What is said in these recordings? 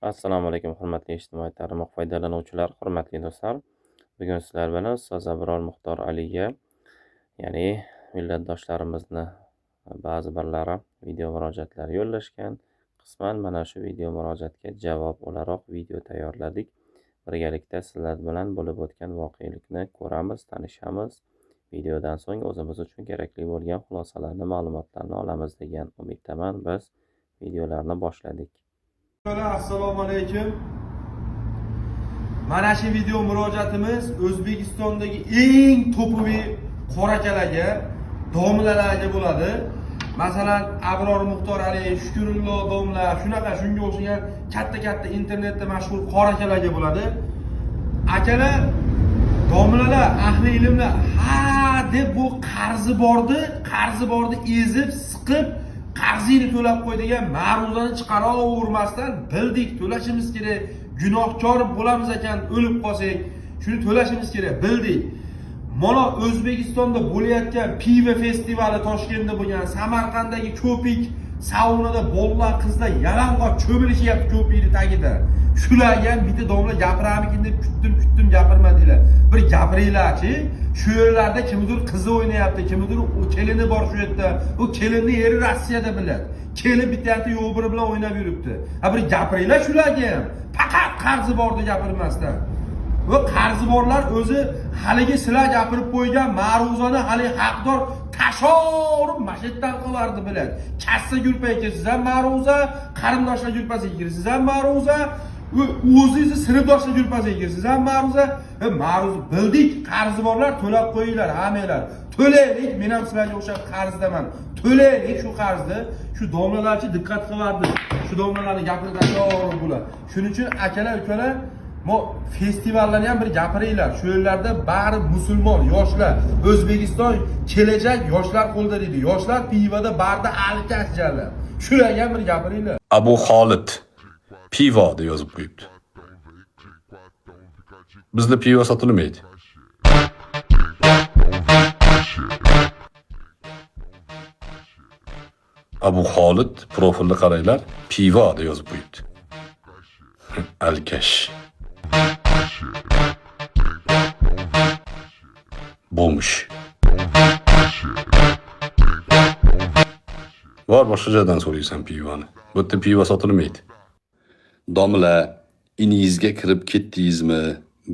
Assalomu alaykum, hurmatli ijtimoiy tarmoq foydalanuvchilari, hurmatli do'stlar. Bugun sizlar bilan Ustoz Abror Muxtor Aliga, ya'ni millatdoshlarimizni ba'zi birlari video murojaatlar yo'llashgan. Qisman mana shu video murojaatga javob o'laroq video tayyorladik. Birgalikda sizlar bilan bo'lib o'tgan voqelikni ko'ramiz, tanishamiz. Videodan so'ng o'zimiz uchun kerakli bo'lgan xulosalarni, ma'lumotlarni olamiz degan umiddaman. Biz videolarni boshladik. Assalomu alaykum. Mana shu video murojaatimiz O'zbekistondagi eng топовый qorakalaga, domlalarga bo'ladi. Masalan, Abror Muxtor Ali, Shukrullo domla, shunaqa shunga o'xshagan katta-katta internetda mashhur qorakalaga bo'ladi. Akalar, domlalar, ahli ilmlar ha deb bu qarzi bordi, qarzi bordi ezib, siqib, qarzingni to'lab qo'y degan ma'ruzani chiqaravermasdan bildik, to'lashimiz kerak, gunohkor bo'lamiz ekan o'lib qolsak, shuni to'lashimiz kerak, bildik. Mana O'zbekistonda bo'layotgan pivo festivali Toshkentda bo'lgan, Samarqanddagi ko'pik saunada bolalar, qizlar yalang'och cho'milishyapti ko'pikni tagida. Shularga ham bitta domla gapiramikin deb kutdim, kutdim, gapirmadinglar. Bir gapiringlarchi. Shu yerlarda kimdir qizi o'ynayapti, kimdir u kelini bor shu yerda. U kelinni eri Rossiyada biladi. Kelin bitta yo'q biri bilan o'ynab yuribdi. Ha, bir gapiringlar shularga ham. Faqat qarzi bordi gapirmasdan. Va qarzi borlar o'zi haligi sizlar gapirib qo'ygan ma'ruzani haligi haqdor tashovrib masjiddan qilardi biladi. Kassa gruppaga kirsiz ham ma'ruza, qarindoshlar gruppasiga kirsiz ham ma'ruza, o'zingizni sinfdoshlar gruppasiga kirsiz ham ma'ruza. Ma'ruza bildik, qarzi borlar to'lab qo'yinglar hammanglar. To'laylik, men ham sizlarga o'xshab qarzdaman. To'laylik shu qarzni. Shu domlalarchi diqqat qilardi. Shu domlalarni gapini tashovrib bular. Shuning uchun akalar, ukalar, mo festivallarni ham bir gapiringlar. Shu yerlarda bari musulmon yoshlar, O'zbekiston kelajak yoshlar qo'lida deydi. Yoshlar pivada barda alkash jallar. Shularga ham bir gapiringlar. Abu Xolid pivo deb yozib qo'yibdi. Bizda pivo sotilmaydi. Abu Xolid profilni qaranglar, pivo deb yozib qo'yibdi. Alkash. Bo'lmish. Bor boshqa joydan so'raysan pivoni. Bu yerda pivo sotilmaydi. Domla, iningizga kirib ketdingizmi?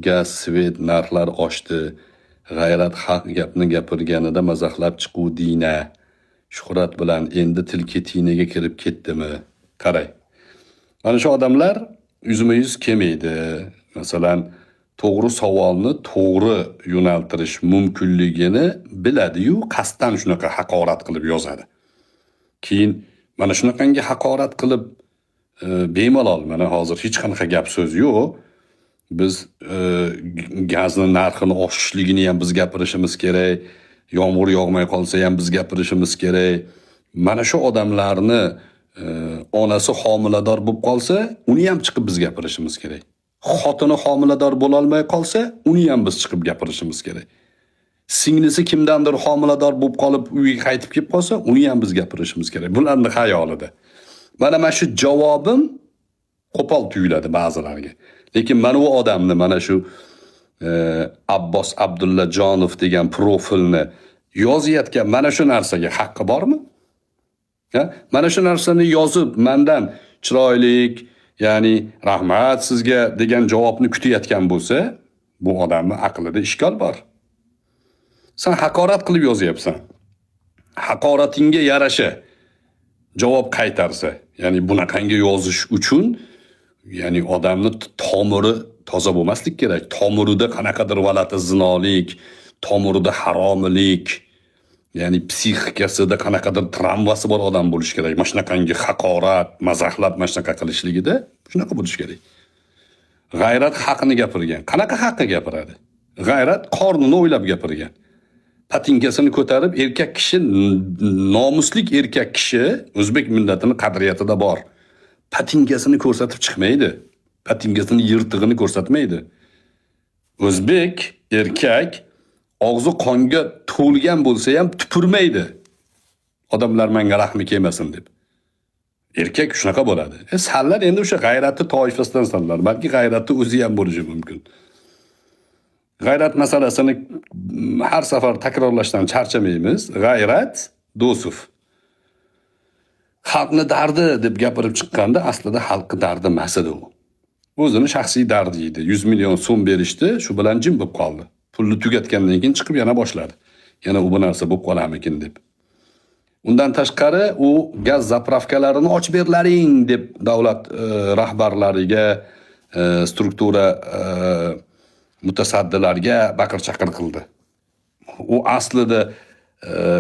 Gaz, svet narxlar oshdi. G'ayrat haq gapni gapirganida mazaxlab chiquvdingna. Shuhrat bilan endi til ketinaga kirib ketdimi? Qarang. Mana shu odamlar yuzma-yuz kelmaydi. Masalan, to'g'ri savolni to'g'ri yo'naltirish mumkinligini biladi-yu, qasddan shunaqa haqorat qilib yozadi. Keyin mana shunaqangi haqorat qilib bemalol mana hozir hech qanaqa gap so'z yo'q. Biz gazni narxini oshishligini ham biz gapirishimiz kerak. Yomg'ir yog'may qolsa ham biz gapirishimiz kerak. Mana shu odamlarni onasi homilador bo'lib qolsa, uni ham chiqib biz gapirishimiz kerak. Xotini homilador bo'lolmay qolsa, uni ham biz chiqib gapirishimiz kerak. Singlisi kimdandir homilador bo'lib qolib uyga qaytib kelib qolsa, uni ham biz gapirishimiz kerak. Bularni xayolida. Mana shu javobim qo'pol tuyuladi ba'zilarga. Lekin mana bu odamni, mana shu Abbos Abdullajonov degan profilni yozayotgan mana shu narsaga haqqi bormi? Ha? Mana shu narsani yozib mendan chiroylik, ya'ni rahmat sizga degan javobni kutayotgan bo'lsa, bu odamning aqlida ishkol bor. Sen haqorat qilib yozyapsan. Haqoratingga yarasha javob qaytarsa, ya'ni bunaqangi yozish uchun, ya'ni odamni tomiri toza bo'lmaslik kerak. Tomirida qanaqadir g'alati zinolik, tomirida haromilik, ya'ni psixikasida qanaqadir travmasi bor odam bo'lishi kerak. Mana shunaqangi haqorat, mazaxlab mana shunaqa qilishligida shunaqa bo'lishi kerak. G'ayrat haqni gapirgan. Qanaqa haqqi gapiradi? G'ayrat qornini o'ylab gapirgan. Patinkasini ko'tarib erkak kishi, nomuslik erkak kishi o'zbek millatini qadriyatida bor. Patinkasini ko'rsatib chiqmaydi. Patinkasini yirtig'ini ko'rsatmaydi. O'zbek erkak og'zi qonga to'lgan bo'lsa ham tupurmaydi. Odamlar menga rahmi kelmasin deb. Erkak shunaqa bo'ladi. Sanlar endi o'sha g'ayratni toifasidan sanlar. Balki g'ayratni o'zi ham bo'lishi mumkin. G'ayrat masalasini har safar takrorlashdan charchamaymiz. G'ayrat Do'sov. Xalqni dardi deb gapirib chiqqanda aslida xalqni dardi emas edi u. O'zini shaxsiy dardi edi. 100 million so'm berishdi, shu bilan jim bo'lib qoldi. Pulni tugatgandan keyin chiqib yana boshladi. Yana u bu narsa bo'lib qolarmikin deb. Undan tashqari u gaz zapravkalarini ochib berlaring deb davlat rahbarlariga, struktura mutasaddilarga baqir-chaqir qildi. U aslida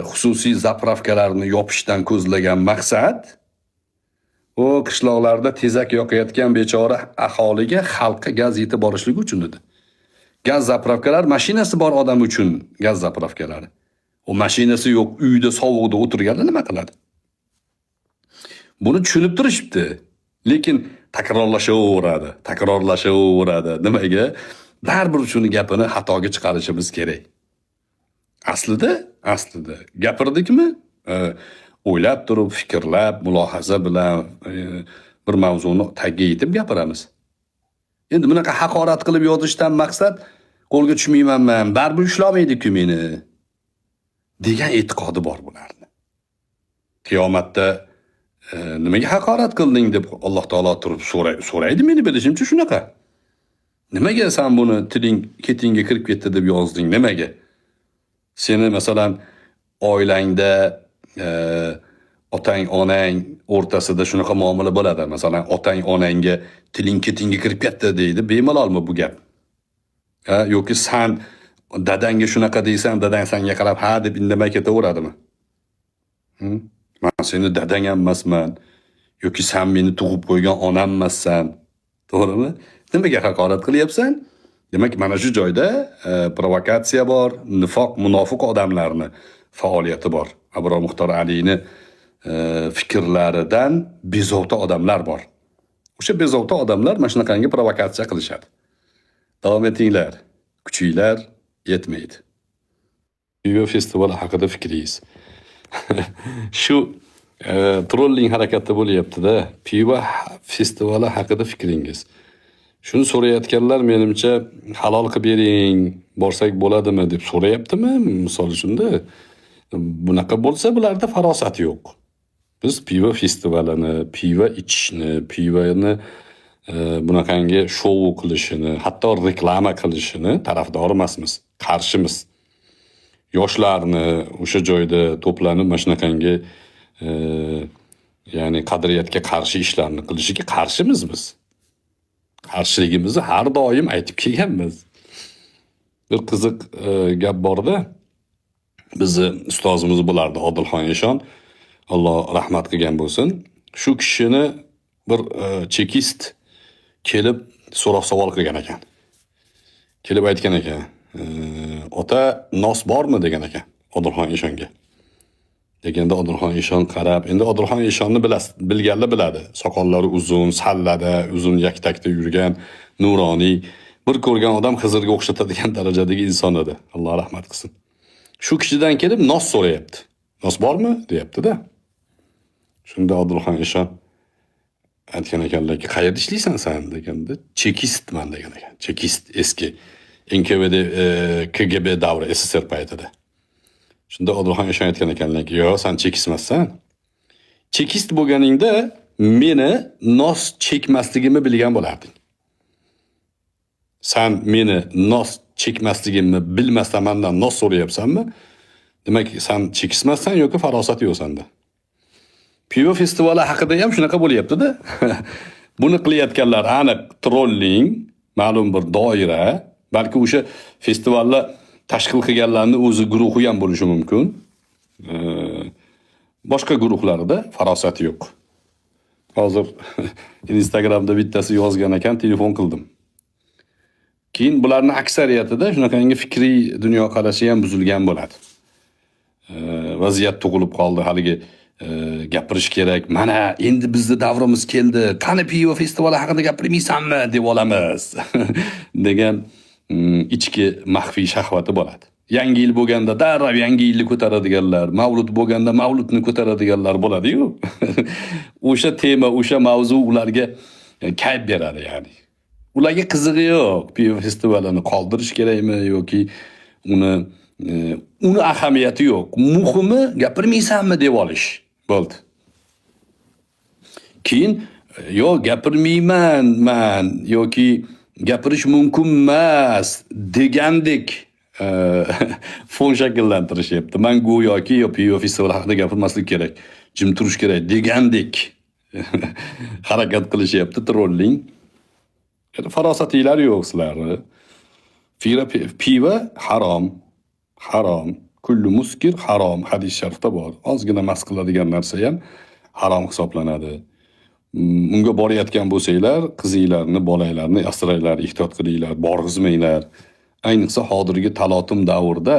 xususiy zapravkalarni yopishdan ko'zlagan maqsad u qishloqlarda tezak yoqayotgan bechora aholiga, xalqqa gaz yetib borishligi uchun edi. Gaz zapravkalar mashinasi bor odam uchun gaz zapravkalari. U mashinasi yo'q, uyda sovuqda o'tirganda nima qiladi? Buni tushunib turishibdi. Lekin takrorlashaveradi, takrorlashaveradi. Nimaga? Baribir shuni gapini xatoga chiqarishimiz kerak. Aslida gapirdikmi? O'ylab turib, fikrlab, mulohaza bilan bir mavzuni tagiga yetib gapiramiz. Endi bunaqa haqorat qilib yozishdan maqsad qo'lga tushmayman man, baribir ushlamaydi-ku meni degan e'tiqodi bor bularni. Qiyomatda nimaga haqorat qilding deb Alloh taolo turib so'raydi, meni bilishimcha shunaqa. Nimaga sen buni tiling ketingga kirib ketdi deb yozding? Nimaga? Seni masalan oilangda otang onang o'rtasida shunaqa muomala bo'ladi. Masalan, otang onangga tiling ketingga kirib ketdi deydi, bemalolmi bu gap? Ha, yoki san dadangga shunaqa deysan, dadang senga qarab ha deb indamay ketaveradimi? Men seni dadang ham emasman, yoki sen meni tug'ib qo'ygan onam emassan. To'g'rimi? Nimaga haqorat qilyapsan? Demak, mana shu joyda provokatsiya bor, nifoq, munofiq odamlarni faoliyati bor. Abror Muxtor Aliyni fikrlaridan bezovta odamlar bor. O'sha bezovta odamlar mana shunaqangi provokatsiya qilishadi. Davom etinglar. Kuchinglar yetmaydi. Pivo festivali haqida fikringiz. Shu trolling harakati bo'lyapti-da. Pivo festivali haqida fikringiz. Shuni so'rayotganlar menimcha halol qilib bering, borsak bo'ladimi deb so'rayaptimi? Misol uchunda bunaqa bo'lsa bularda farosat yo'q. Biz pivo festivalini, pivo ichishni, pivoni bunaqangi shou qilishini, hatto reklama qilishini tarafdori emasmiz, qarshimiz. Yoshlarni o'sha joyda to'planib mana shunaqangi ya'ni qadriyatga qarshi ishlarni qilishiga qarshimiz biz. Qarshiligimizni har doim aytib kelganmiz. Bir qiziq gap borda, bizni ustozimiz bo'lardi Odilxon Eshon, Alloh rahmat qilgan bo'lsin. Shu kishini bir chekist kelib so'roq savol qilgan ekan. Kelib aytgan ekan, ota nos bormi degan ekan Odilxon Eshonga. Deganda Odilxon Eshon qarab, endi Odilxon Eshonni bilasiz, bilganlar biladi. Soqollari uzun, sallada, uzun yaktakda yurgan, nuroniy, bir ko'rgan odam Xizrga o'xshatadigan darajadagi inson edi. Alloh rahmat qilsin. Shu kishidan kelib nos so'rayapti. Nos bormi deyapti-da. Shunda Odilxon Eshon aytgan ekanlarki, qayerda ishlaysan sen deganda, chekistman degan ekan. Chekist eski NKVD, KGB davri, SSR paytida. Shunda Odilxon Eshon aytgan ekanlarki, yo'q, sen chekist emassan. Chekist bo'lganingda meni nos chekmasligimni bilgan bo'larding. Sen meni nos chekmasligimni bilmasdan mendan nos so'rayapsanmi? Demak, sen chekist emassan yoki farosat yo'q senda. Pivo festivali haqida ham shunaqa bo'lyapti-da. Buni qilayotganlar aniq trolling, ma'lum bir doira, balki o'sha festivalni tashkil qilganlarning o'zi guruhi ham bo'lishi mumkin. Boshqa guruhlarida farosat yo'q. Hozir Instagramda bittasi yozgan ekan, telefon qildim. Keyin bularning aksariyatida shunaqangi fikriy dunyoqarashi ham buzilgan bo'ladi. Vaziyat tug'ilib qoldi, haligi gapirish kerak. Mana endi bizni davrimiz keldi. Qani pivo festivali haqida gapirmaysanmi deb olamiz degan ichki maxfiy shahvati bo'ladi. Yangi yil bo'lganda darrov yangi yilni ko'taradiganlar, mavlud bo'lganda mavludni ko'taradiganlar bo'ladi-yu. O'sha tema, o'sha mavzu ularga kayf beradi ya'ni. Ularga qizig'i yo'q. Pivo festivalini qoldirish kerakmi yoki uni ahamiyati yo'q. Muhimi gapirmaysanmi deb olish. Bo'ldi. Keyin yo gapirmayman man yoki gapirish mumkin emas degandek fon shakllantirishyapti. Man go'yoki yo pivo festivali haqida gapirmaslik kerak, jim turish kerak degandek harakat qilishyapti, trolling. Farosatinglar yo'q sizlarni. Piva harom, harom. Kullu muskir harom, hadis sharifda bor. Ozgina mast qiladigan narsa ham harom hisoblanadi. Unga borayotgan bo'lsanglar, qizinglarni, bolanglarni asranglar, ehtiyot qilinglar, borg'izmanglar. Ayniqsa hozirgi talotim davrda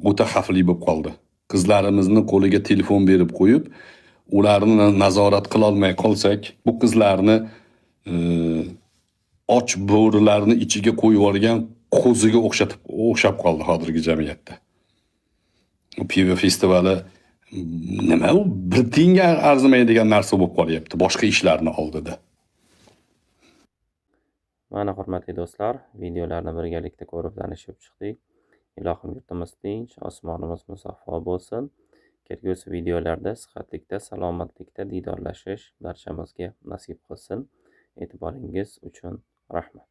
o'ta xavfli bo'lib qoldi. Qizlarimizni qo'liga telefon berib qo'yib, ularni nazorat qilolmay qolsak, bu qizlarni och bo'rilarni ichiga qo'yib yuborgan qo'ziga o'xshab qoldi hozirgi jamiyatda. Bu pivo festivali nima u, bir tiyinga arzimaydigan narsa bo'lib qolyapti boshqa ishlarni oldida. Mana, hurmatli do'stlar, videolarni birgalikda ko'rib, tanishib chiqdik. Ilohim, yurtimiz tinch, osmonimiz musaffo bo'lsin. Kelgusi videolarda sihatlikda, salomatlikda diydorlashish barchamizga nasib qilsin. E'tiboringiz uchun rahmat.